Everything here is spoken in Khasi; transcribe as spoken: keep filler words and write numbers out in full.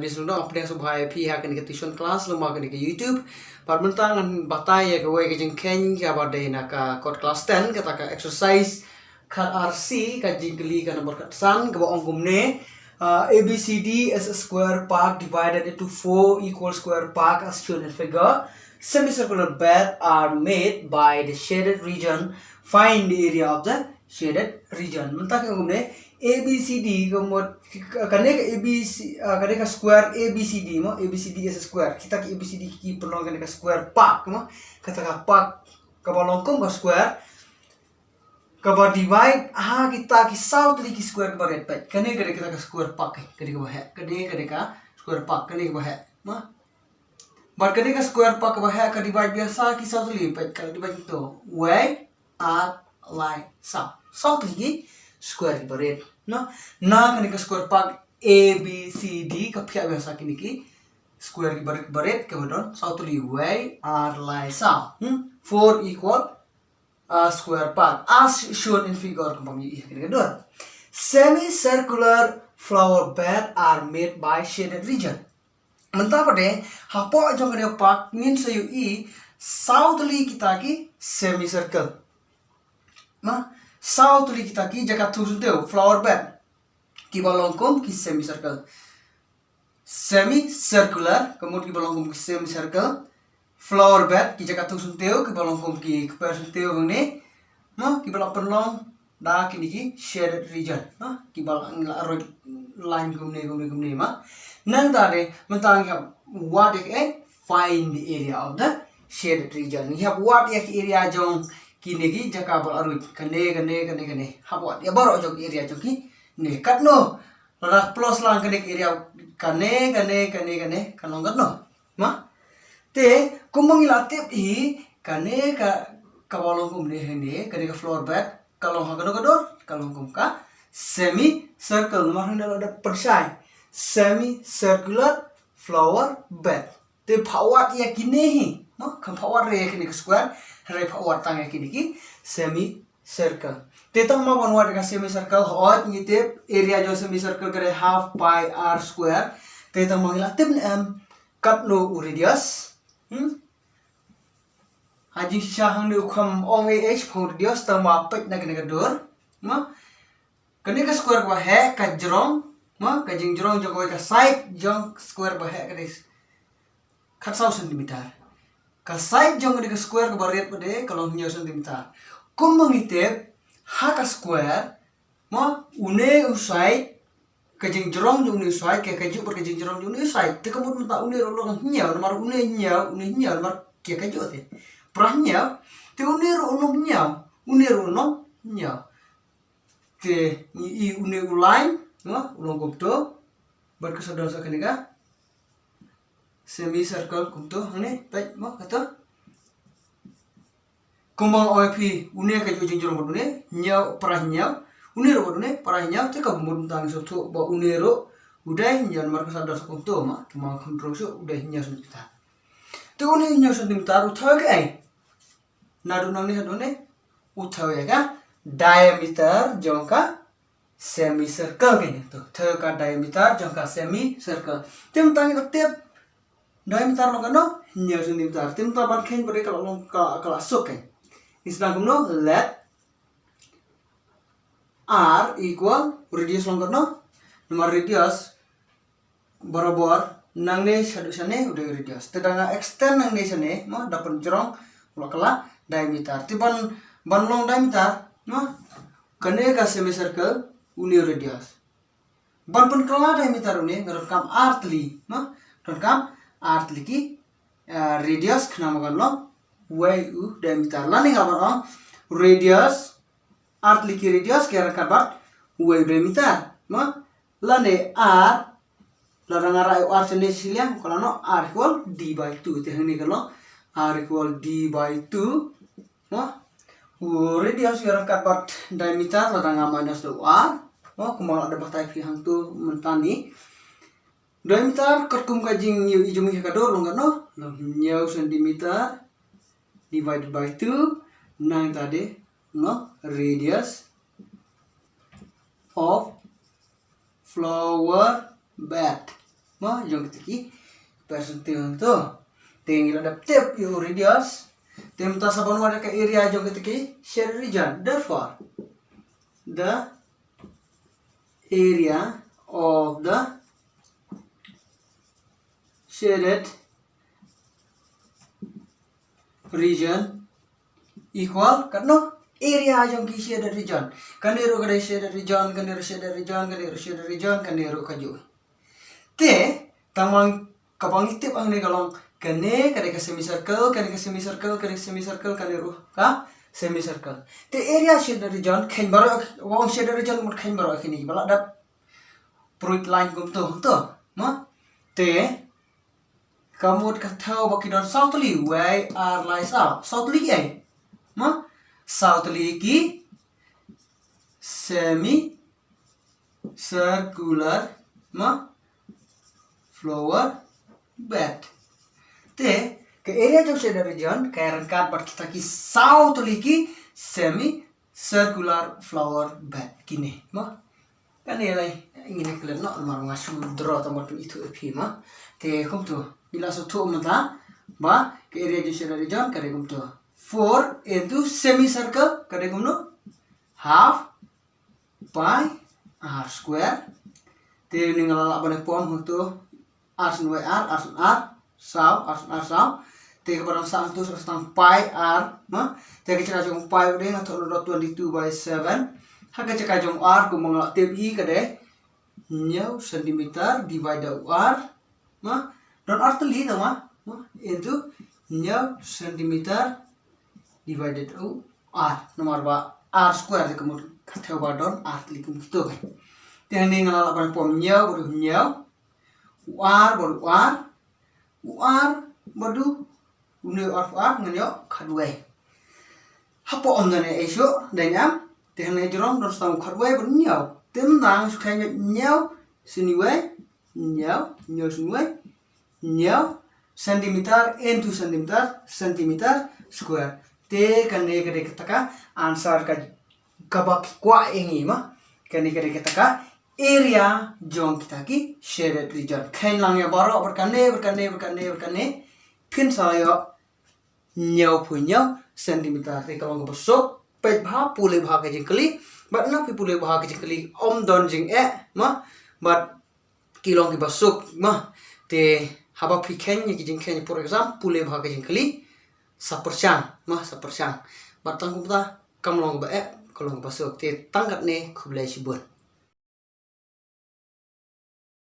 Ni sngewdong ap deng sngewbha ïa phi ha kane ka tuition class lem bad kane ka YouTube. Bad mynta ngan batai ïa kawei ka jingkheiñ kaba dei na ka kot class ten, kata ka exercise khatar C, ka jingkylli ka number khatsan, kaba ong kumne: uh, A B C D is a square park divided into four equal square park as shown in figure. Semicircular bed are made by the shaded region. Find the area of the shaded region. Mynta ka ong kumne, A B C D ka mut, kane ka A B C, ah, kane ka square A B C D mo, A B C D is a square. Kita ki A B C D ki pynlong kane ka square park mo, kata ka park kaba long kum ka square, kaba divide ha kita ki saw tylli ki square kaba rit. Peit, kane, kane kita ka square park, eh, kane kaba heh, kane, kane ka square park, kane kaba heh mo. Bad kane ka square park kaba heh ka divide biang sa ki saw tylli, peit, ka divide to. Wei, ar, lai, saw. Saw tylli ki square kiba rit. No? Na kane ka square park A B C D ka phiah biang sa kine ki square kiba rit, kiba rit, kiba don saw tylli, wei, ar, lai, saw. Hmm? Four equal, uh, square park as shown in figure, kumba ngi ïohi ha kane ka dur. Semicircular flower bed are made by shaded region. Mynta pat de, hapoh jong kane ka park ngin sa ïohi saw tylli kita ki semicircle. Na, saw tylli kita ki jaka thung syntiew, flower bed, kiba long kum ki semicircle. Semicircular, ka mut kiba long kum ki semicircle. Flower bed, ki jaka thung syntiew, kiba long kum ki kper syntiew hangne. Mo, kiba la pynlong da kine ki shaded region. Mo, kiba la, la ruh line kumne, kumne, kumne, mo. Nangta de, mynta ngi hap wad ïa ka, eh, find the area of the shaded region. Ngi hap wad ïa ka area jong kine ki jaka ba la ruh. Kane, kane, kane, kane. Hap wad ïa baroh jong ka area jong kine. Katno? Lada plus lang kane ka area, kane, kane, kane, kane, kan long katno? Ma? Te, kumba ngi la tip hi, kane ka, kaba long kumne hangne, kane ka flower bed, ka long ha kano ka dur, ka long kum ka semicircle, namar hangne la dep pynshai. Semicircular flower bed. Te phah wad ïa kine hi, no? Kham phah wad re ïa kine ki square, hynrei phah wad tang ïa kine ki semicircle. Te tang ma ban wad ïa ka semicircle, hooid ngi tip area jong semicircle ka dei half pi r square. Te tang ma ngi la tip ne em katno u radius. Hmm? Ha jingshisha hangne u kham ong eh, eh, pha u radius, tang ma peit na kane ka dur. Ma? Kane ka square kaba heh ka jrong, ma, ka jingjrong jong kawei ka side jong square ba heh ka dei khatsaw centimeter. Ka side jong kane ka square kaba rit pat de ka long hynñiew centimeter. Kumba ngi tip, ha ka square, ma, une u side, ka jingjrong jong une u side, ka kajuh bad ka jingjrong jong une u side. Te ka mut mynta une ruh long hynñiew, namar une hynñiew, une hynñiew, namar ka kajuh te. Phra hynñiew, te une ruh u long hynñiew, une ruh u long hynñiew. Te ngi i une u line, ma, u long kumto. Bad ka sa don sa kane ka semicircle kumto, hangne, peit, ma, kato. Kumba nga ong ïa phi, une ka ju jingjrong bad une, hynñiew, phra hynñiew. Une ruh bad une, phra hynñiew, te ka mut mynta ngi sngewthuh ba une ruh u dei hynñiew namar ka sa don sa kumto, ma, te ma kham drong shuh, u dei hynñiew centimeter. Te une hynñiew centimeter u thaw kaei? Naduh nangne haduh nangne, u thaw ïa ka diameter jong ka semicircle, kane to. Thaw ïa ka diameter jong ka semicircle. Te mynta ngi la tip diameter long kano? Hynñiew centimeter. Te mynta ban kheiñ pat de ka la long ka, ka la suk, eh. Ngi sdang kumno? Let r equal radius long kano? Namar radius barabor nangne shaduh shane u dei radius. Te da nga extend nangne shane, ma, da pynjrong u la kylla diameter. Te ban, ban long diameter, ma, kane ka semicircle une u radius. Ban pynkylla diameter une nga donkam ar tylli, ma, donkam ar tylli ki, eh, radius khnang ba kan long wei u diameter. Lane nga ban ong radius, ar tylli ki radius ki ïaryngkat bad wei u diameter, ma. Lane r, lada nga rah ïa u r shane shiliang, ka la long r equal d by two. Te hangne ka long r equal d by two, ma. U radius u ïaryngkat bad diameter, lada nga minus da u r, ma, kumba la dep batai phi hangto mynta ne. Diameter katkum ka jingïohi jong ngi ha ka dur long katno? Long hynñiew centimeter divided by two, nangta de, no, radius of flower bed. ma jong kita ki percentile to. Te ngi la dep tip ïa u radius. Te mynta sa ban wad ïa ka area jong kita ki shaded region. Therefore, the area of the shaded region equal katno? Area jong ki shaded region. Kane ruh ka dei shaded region, kane ruh shaded region, kane ruh shaded region, kane ruh kajuh. Te tang ma kaba ngi tip hangne ka long kane ka dei ka semicircle, kane ka semicircle, kane ka semicircle, kane ruh ka semicircle. Te area shaded region kheiñ baroh, ong shaded region mut kheiñ baroh kine ba la dap pruit line kumto to, ma. Te ka mut ka thew ba ki don saw tylli, wei ar lai saw. Saw tylli ei, ma? Saw tylli ki semi circular, ma, flower bed. Te ka area jong shaded region ka ïaryngkat bad kita ki saw tylli ki semi circular flower bed kine, ma. Kane lai ngin ïa klet noh namar nga shu draw tang ban pynithuh ïa phi, ma. Te kumto ngi la sngewthuh mynta ba ka area jong shaded region ka dei kumto, four into semicircle ka dei kumno, half pi r square. Te une nga la lah ban pom hangto, r shen wei r, r shen r saw, r shen r saw. Te kaba dang sah hangto sa tang pi r, ma. Te ka jaka jong pi u dei, nga thoh noh twenty two by seven. Ha ka jaka jong r kumba nga la tip hi ka dei hynñiew centimeter divided u r, ma. Don ar tylli tang, ma, ma, into hynñiew centimeter divided u r. Namar ba r square te ka mut ka thew ba don ar tylli kum kito. Te hangne nga la lah ban pom hynñiew bad u hynñiew, u r bad u r, u r bad u, une u r, u r ngan ïoh khatwei. Hapoh ym don ei shuh, dei ne em? Te hangne jrong don sa tang u khatwei bad u hynñiew. Te mynta nga shu kheiñ hynñiew shen wei, hynñiew, hynñiew shen wei, hynñiew centimeter into centimeter, centimeter square. Te kane ka dei kata ka answer ka, kaba ki kwah ïa ngi, ma. Kane ka dei kata ka area jong kita ki shaded region. Kheiñ lang ïa baroh bad kane, bad kane, bad kane, bad kane. Phin sa ïoh hynñiewphew hynñiew centimeter. Te ka long kaba suk. Peit bha, pule bha ka jingkylli. Bad na phi pule bha ka jingkylli, ym don jingeh, ma. Bad ki long kiba suk, ma. Te haba phi kheiñ ïa ki jingkheiñ, for example, pule bha ka jingkylli, sa pyrshang, ma, sa pyrshang. Bad tang kumta kam long kaba eh, ka long kaba suk. Te tang katne, khublei shibun.